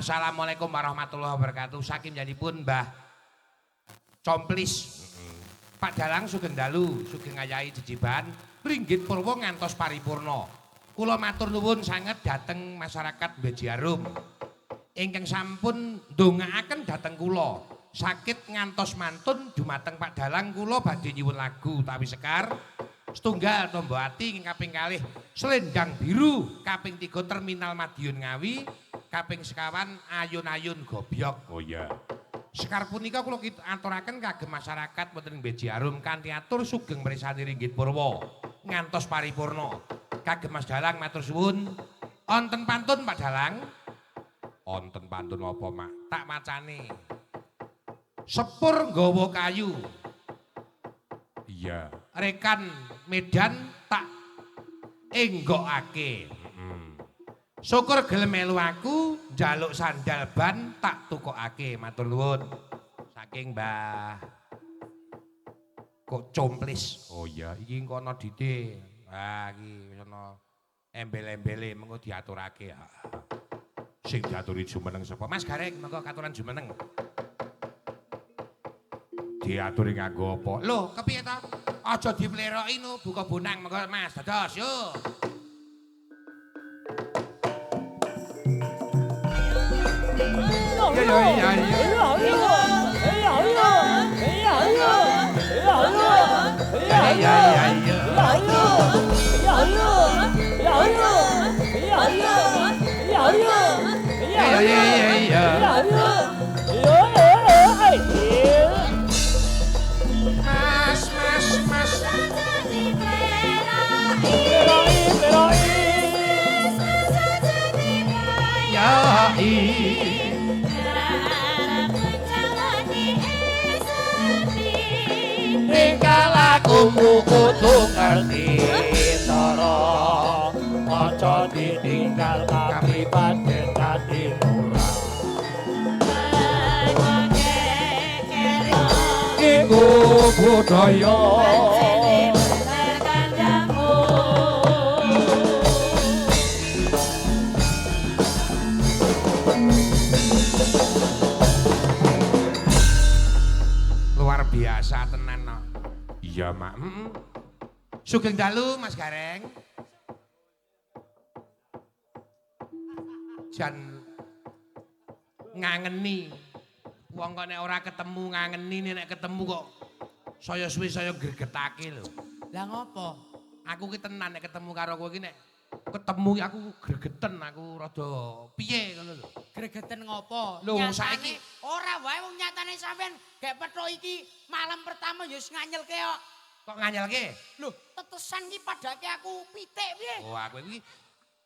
Assalamualaikum warahmatullahi wabarakatuh. Saking janipun Mbah Complis. Pak Dalang sugeng dalu, sugeng ngayahi jejiban ringgit purwa ngantos paripurna. Kula matur nuwun sanget dhateng masyarakat Bejiarum ingkang sampun ndongaaken dhateng kula. Sakit ngantos mantun dumateng Pak Dalang kula badhe nyuwun lagu utawi sekar setunggal Tombo Ati ing kaping kalih Selendang Biru, kaping 3 Terminal Madiun Ngawi, kaping sekawan Ayun-ayun Gobyog. Oh iya. Sekar punika kula aturaken kagem masyarakat wonten ing Bejiarum kanthi atur sugeng mresani ringgit purwa ngantos paripurna. Kagem Mas Dalang matur suwun. Wonten pantun Pak Dalang? Wonten pantun apa, Mak? Tak macane. Sepur nggawa kayu. Iya. Rekan Medan tak enggokake. Syukur gelem melu aku njaluk sandal ban tak tukokake. Matur nuwun. Saking Mbah kok Complis. Oh iya, iki engko ana dite. Ah iki wis ana embel-embele mengko diaturake. Sing diaturi jumeneng sapa? Mas Gareng, mengko katuran jumeneng. Diaturi nganggo apa? Lho, kepiye ta? Aja dipleroki no, buka bonang mengko Mas. Dados yo. Ya ya ya ya. Ya ya ya ya. Ya ya ya ya. Mas mas mas. Ya i. Tingkah lakumu kudu ngerti cara aja ditinggal kapribaden dadi murah iku budaya. Luar biasa tenan no. Iya, Mak. Sugeng dalu Mas Gareng. Jan ngangeni. Wong kok nek ora ketemu ngangeni, nek ketemu kok saya suwe saya gregetake lho. Lah ngopo? Aku ki tenan nek ketemu karo kowe ki nek ketemu aku gregeten, aku rada piye ngono lho. Gregeten ngopo? Lho saiki ora wae wong nyatane sampean gek pethuk iki malam pertama ya wis nganyelke kok. Kok nganyelke? Lho, tetesan ki padake aku pitik piye? Oh, aku iki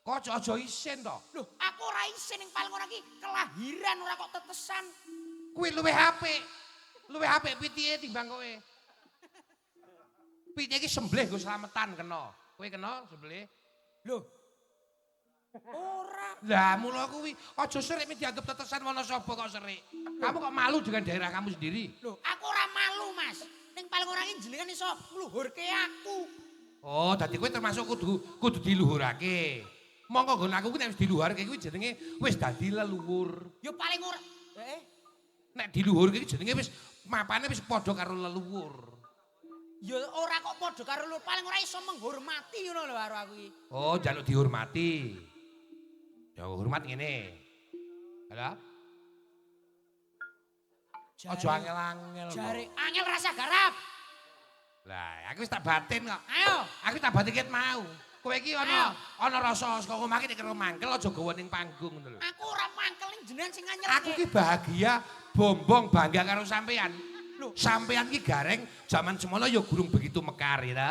kok aja isin to. Lho, aku ora isin ning paling ora ki kelahiran ora kok tetesan. Kuwi luwih apik. Luwih apik pitike timbang kowe. Pitike iki sembelih nggo slametan kena. Kowe kena sembelih? Lho. Ora. Lah mula kuwi aja serik dianggap tetesan Wonosobo kok serik. Kamu kok malu dengan daerah kamu sendiri? Lho, aku ora malu, Mas. Ning paling ora iki jenengan iso ngluhurke aku. Oh, dadi kowe termasuk kudu diluhurake. Mongko nggon aku kuwi nek wis diluhurake kuwi jenenge wis dadi leluhur. Ya paling ora. Nek diluhurke iki jenenge wis mapane wis padha karo leluhur. Ya ora kok padha karo leluhur, paling ora iso menghormati ngono lho karo aku iki. Oh, njaluk dihormati. Ya hormat ngene. Halo? Aja angel-angel. Jare angel rasa garap. Lah, aku wis tak batin kok. Ayo, aku tak batin ket mau. Kowe iki ana rasa saka omah iki nek karo mangkel aja gawa ning panggung ngono lho. Aku ora mangkel ning jenengan sing nganyelke. Aku ki bahagia, bombong bangga karo sampean. Lho, sampean ki Gareng jaman semono ya gurung begitu mekar ya ta.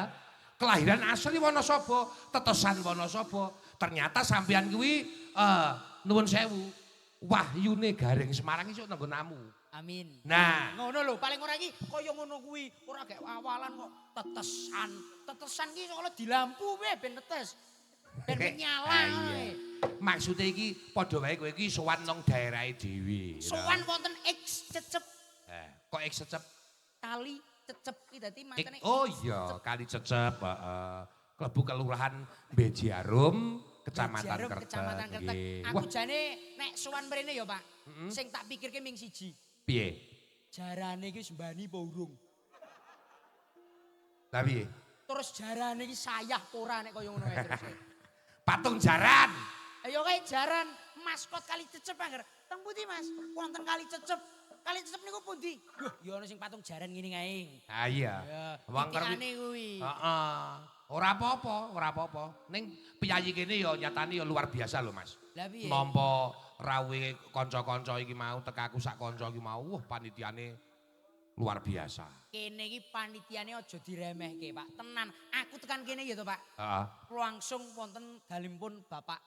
Kelahiran asli Wonosobo, tetesan Wonosobo. Ternyata sampean kuwi nuwun sewu, wahyune Gareng Semarang iso nang nggonamu. Amin. Nah, ngono lho, paling ora iki kaya ngono kuwi, ora gek awalan kok tetesan. Tetesan ki soalnya dilampu piye ben tetes. Ben menyala. Maksude iki padha wae kowe iki sowan nang daerahe dhewe. Sowan wonten X Cecep. Kok X Cecep? Kali Cecep ki dadi mantene. Oh iya, Kali Cecep, heeh. Klebu Kelurahan Bejiarum, Kecamatan Kertek. Kecamatan Kertek. Aku jane nek sowan mrene ya, Pak. Sing tak pikirke ming siji. Piye? Jarane iki sembani apa urung? Lah piye? Terus jarane iki sayah apa ora nek kaya ngono kae terus. Patung jaran. Ayo kae jaran maskot Kali Cecep angger. Teng pundi, Mas? Wonten Kali Cecep. Kali Cecep niku pundi? Duh, ya ana sing patung jaran ngene kae. Ah iya. Wong titikane kuwi. Heeh. Ora apa-apa, ora apa-apa. Ning piyayi kene ya nyatane ya luar biasa lho, Mas. Lah piye? Nampa rawuhe kanca-kanca iki mau, tekaku sak kanca iki mau, wah panitiane luar biasa. Kene iki panitiane aja diremehke, Pak. Tenan, aku tekan kene ya to, Pak. Heeh. Langsung wonten dalimpun Bapak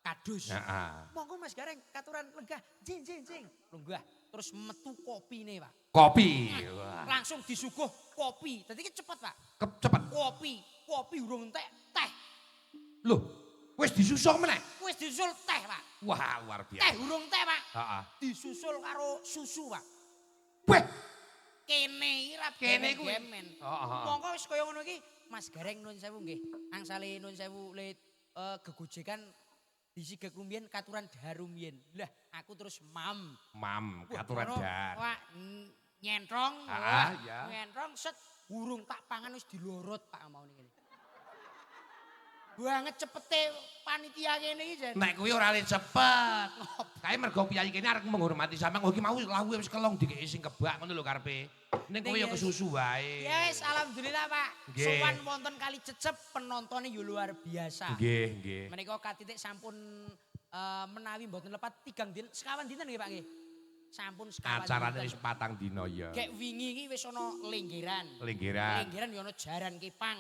Kadus. Heeh. Monggo Mas Gareng katuran lenggah, jing jing jing. Lenggah, terus metu kopine, Pak. Kopi. Wah. Langsung disuguh kopi. Dadi iki cepet, Pak. Cepet. Kopi, kopi urung entek, teh. Loh, wis disusul meneh. Wis disusul teh, Pak. Wah, luar biasa. Teh urung teh, Pak. Heeh. Disusul karo susu, Pak. Weh, kene iki ra kene kuwi. Heeh. Monggo wis kaya ngono iki, Mas Gareng nuwun sewu nggih. Angsale nuwun sewu le gegojekan disigek rumiyin katuran dhahar rumiyin. Lah, aku terus mam. Mam, katuran dhahar. Wah, nyentrong. Heeh, iya. Nyentrong set urung tak pangan wis dilorot, Pak, mau ngene. Banget cepete panitia kene iki jan. Nek kuwi ora le cepet. Kae mergo piyayi kene arep menghormati sampean. Oh iki mau lawuhe wis kelong dikeki sing kebak ngono lho karepe. Ning kowe ya kesusu wae. Ya wis alhamdulillah, Pak. Sowan wonten Kali Cecep penontone yo luar biasa. Nggih, nggih. Menika katitik sampun menawi mboten lepat 3 dinten, sekawan dinten nggih, Pak nggih. Sampun sekawan. Acarane wis 4 dina ya. Gek wingi iki wis ana lenggeran. Lenggeran. Lenggeran yo ana jaran kepang.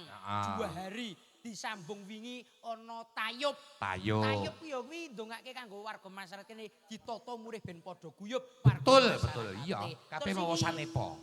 2 hari. Disambung wingi ana tayub. Tayub. Tayub ya kuwi ndongake kanggo warga masyarakat kene ditata murih ben padha guyub. Betul, betul. Iya, kabeh mawa sanepa.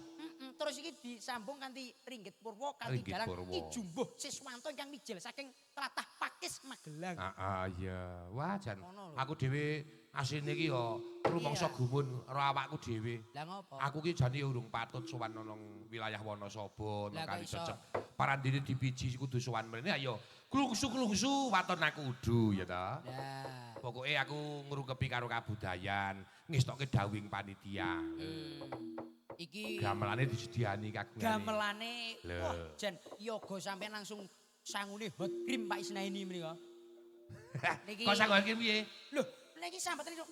Terus iki disambung kanthi Ringgit Purwa kanthi dalang Ki Jumbuh Siswanto ingkang mijil saking tlatah Pakis Magelang. Heeh, iya. Wah, jan aku dhewe asline iki ya rumangsa gumun karo awakku dhewe. Lah ngopo? Aku ki jane urung patut sowan nang wilayah Wonosobo, nang Kali Cecep. Parandene dipiji kudu sowan mrene ayo klungsu-klungsu waton aku udu ya ta. Lah. Pokoke aku ngrungkepi karo kabudayan, ngestokke dawing panitia. Iki gamelane disediani kagungane. Gamelane wah jan yoga sampean langsung sangune hot cream Pak Isnaini menika. Niki kok sangu hot cream piye? Lho, niki sambetane kok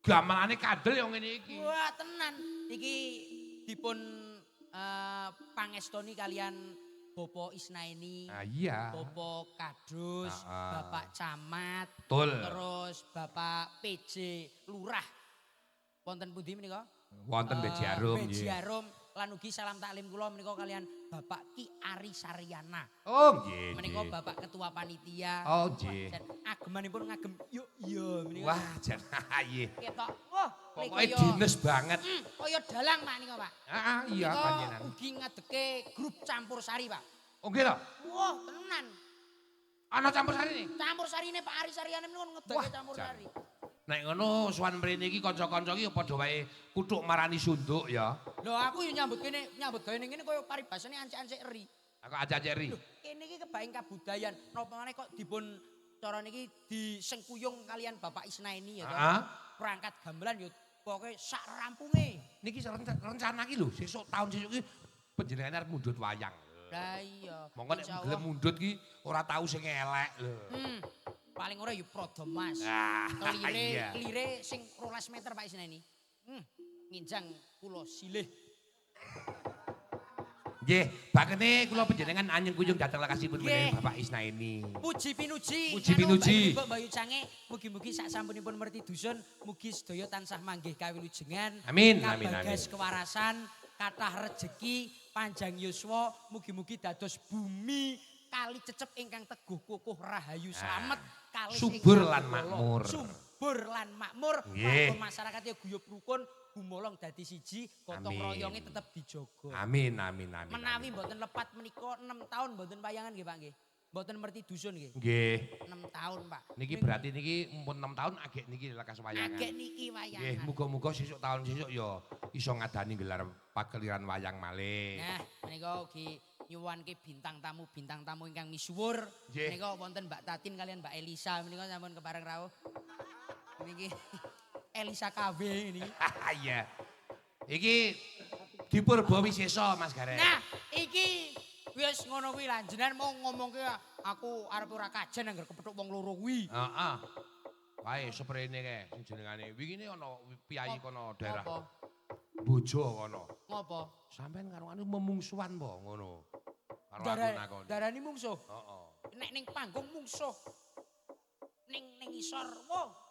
gamelane kandel yo ngene iki. Wah, tenan. Iki dipun pangestoni kalian Bapak Isnaini. Ah, iya. Bapak Kadus, Bapak Camat, betul. Terus Bapak PJ Lurah. Wonten pundi menika? Wonten Bejiarum nggih. Bejiarum lan ugi salam taklim kula menika kalian Bapak Ki Ari Saryana. Oh nggih. Menika Bapak Ketua Panitia. Oh nggih. Agemanipun ngagem yo iya menika. Wah jan nggih. Ketok. Wah, pokoke dines banget. Kaya dalang Pak nika, Pak. Heeh, iya panjenengan. Ugi ngadeke grup campur sari, Pak. Oh nggih to? Wah, tenan. Ana campur sari? Campur sarine Pak Ari Saryana menika ngedeke campur sari. Nek ngono sowan mrene iki kanca-kanca iki padha wae kuthuk marani sunduk ya. Lho aku yo nyambut kene, nyambut gawe ning kene kaya paribasane ancik-ancik eri. Aku ancik-ancik eri. Lho, kene iki kebaing kabudayan. Napa maneh kok dipun cara niki disengkuyung kalian Bapak Isnaini ya to. Heeh. Perangkat gamelan yo pokoke sak rampunge. Niki rencana iki lho, sesuk taun sesuk iki panjenengane arep mundhut wayang. Lah iya. Monggo nek gelem mundhut ki ora tau sing elek lho. Paling ora ya Prada Mas. Kelire, kelire sing 12 meter Pak Isnaini. Nginjang kula silih. Nggih, bakene kula panjenengan anyeng kuyung dhateng lekasipun menawi Bapak Isnaini. Puji pinuji. Puji pinuji. Mbok Bayu Cange, mugi-mugi sak sampunipun merti dusun, mugi sedaya tansah manggih kawilujengan. Amin, amin, amin. Kabagas kewarasan, kathah rejeki, panjang yuswa, mugi-mugi dados bumi Kali Cecep ingkang teguh kukuh rahayu slamet, kalih subur lan makmur. Subur lan makmur, warga masyarakat ya guyub rukun, gumolong dadi siji, gotong royonge tetep dijaga. Amin amin amin. Menawi mboten lepat menika 6 tahun mboten payangan nggih Pak nggih. Mboten merti dusun nggih. Nggih. 6 tahun Pak. Niki berarti niki mumpun 6 tahun agek niki lekas wayangan. Agek niki wayangan. Nggih, muga-muga sesuk tahun sesuk ya iso ngadani gelar pakeliran wayang malih. Nah, menika ugi nyuwunke bintang tamu ingkang misuwur. Menika wonten Mbak Tatin kalian Mbak Elisa menika sampun kepareng rawuh. Niki Elisa KW ini. Iya. Iki di Purba Wisesa Mas Gareng. Nah, iki wis ngono kuwi lah jenengan mau ngomongke aku arep ora kajen angger kepethuk wong loro kuwi. Heeh. Wae seprene kae sing jenengane. Wingine ana piyayi kono daerah. Apa? Bojo kono. Ngopo? Sampeyan karo anu memungsuhan po ngono. Karo aku nakoni. Darani mungsuh. Heeh. Nek ning panggung mungsuh. Ning ning isor, wo.